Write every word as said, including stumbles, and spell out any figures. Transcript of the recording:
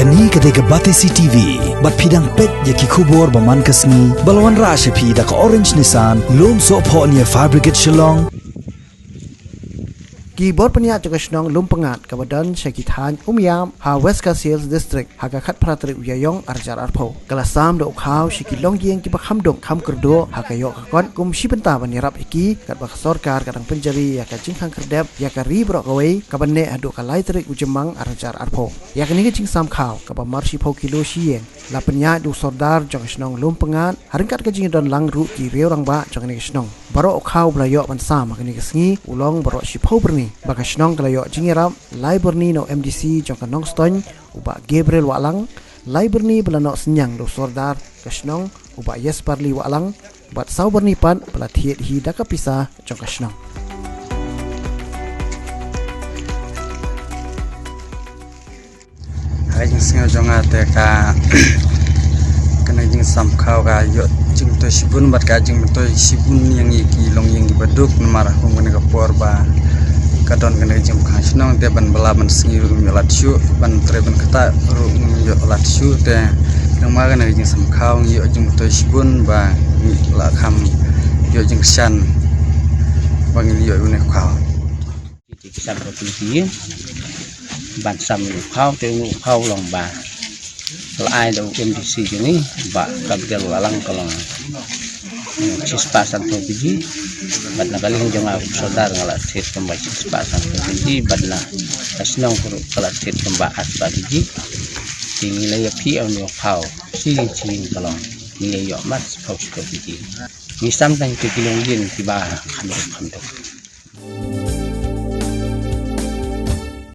Kane ka dei ka Batesi T V, bad phi dang peit ïa ki khubor ba man ka sngi, ba la wanrah sha phi da ka Orange Nissan, Lumsohphoh near Fire Brigade Shillong. Ki bor pynïaid jong ka shnong Lumpyngngad kaba don sha ki thaiñ Umiam ha West Khasi Hills District ha ka khatphra tarik u Ïaïong arhajar arphew, ka la sam da u khaw sha ki longïing kiba kham duk kham kyrduh ha ka ïoh ka kot kum shi bynta ban ïarap ïa ki, katba ka sorkar ka dang pynjari ïa ka jingkhang khyrdep ïa ka ri baroh kawei, kaban neh haduh ka lai tarik u Jymmang arhajar arphew. Ïa kane ka jingsam khaw kaba mar shiphew kilo shi ïing la pynïaid da u sordar jong ka shnong Lumpyngngad, ha ryngkat ka jingdon lang ruh ki riew rangbah jong kane ka shnong. Baroh u khaw ba la ïoh ban sam ha kane ka sngi u long baroh shiphew byrni, ba ka shnong ka la ïoh jingïarap lai byrni na u M D C jong ka Nongstoiñ, u Bah Gabriel Wahlang, lai byrni ba la noh synñiang da u sordar ka shnong, u Bah Yesparli Wahlang, bad saw byrni pat ba la thied hi da ka pisa jong ka shnong. Ha ka jingsngew jong nga te ka, kane ka jingsam khaw ka ïoh jingmyntoi shibun bad ka jingmyntoi shibun ïa ngi ki longïing kiba duk, namar ha kum kane ka por ba ka don kane ka jingpang shnong te ban bylla ban sngi ruh ngim ïoh lad shuh, ban trei ban ktah ruh ngim ïoh lad shuh te. Nangma kane ka jingsam khaw ngi ïoh jingmyntoi shibun ba ngi la kham ïoh jingkyrshan ba ngi ïoh une u khaw. Ki san ko pynti ban sam u khaw te u khaw long ba la ai da u M D C jong ngi, Bah Gabriel Wahlang, ka long, hmm, shispah sanphew kg. Bad na ka liang jong nga u sordar nga la thied kumba shispah sanphew kg, bad na ka shnong ka ruh ka la thied kumba arspah kg. Te ngi la ïa phi une u khaw shi ïing shi ïing ka long ngi la ïoh mar shiphew shiphew kg. Ngi sam tang ïa ki longïing kiba kham duk kham duk.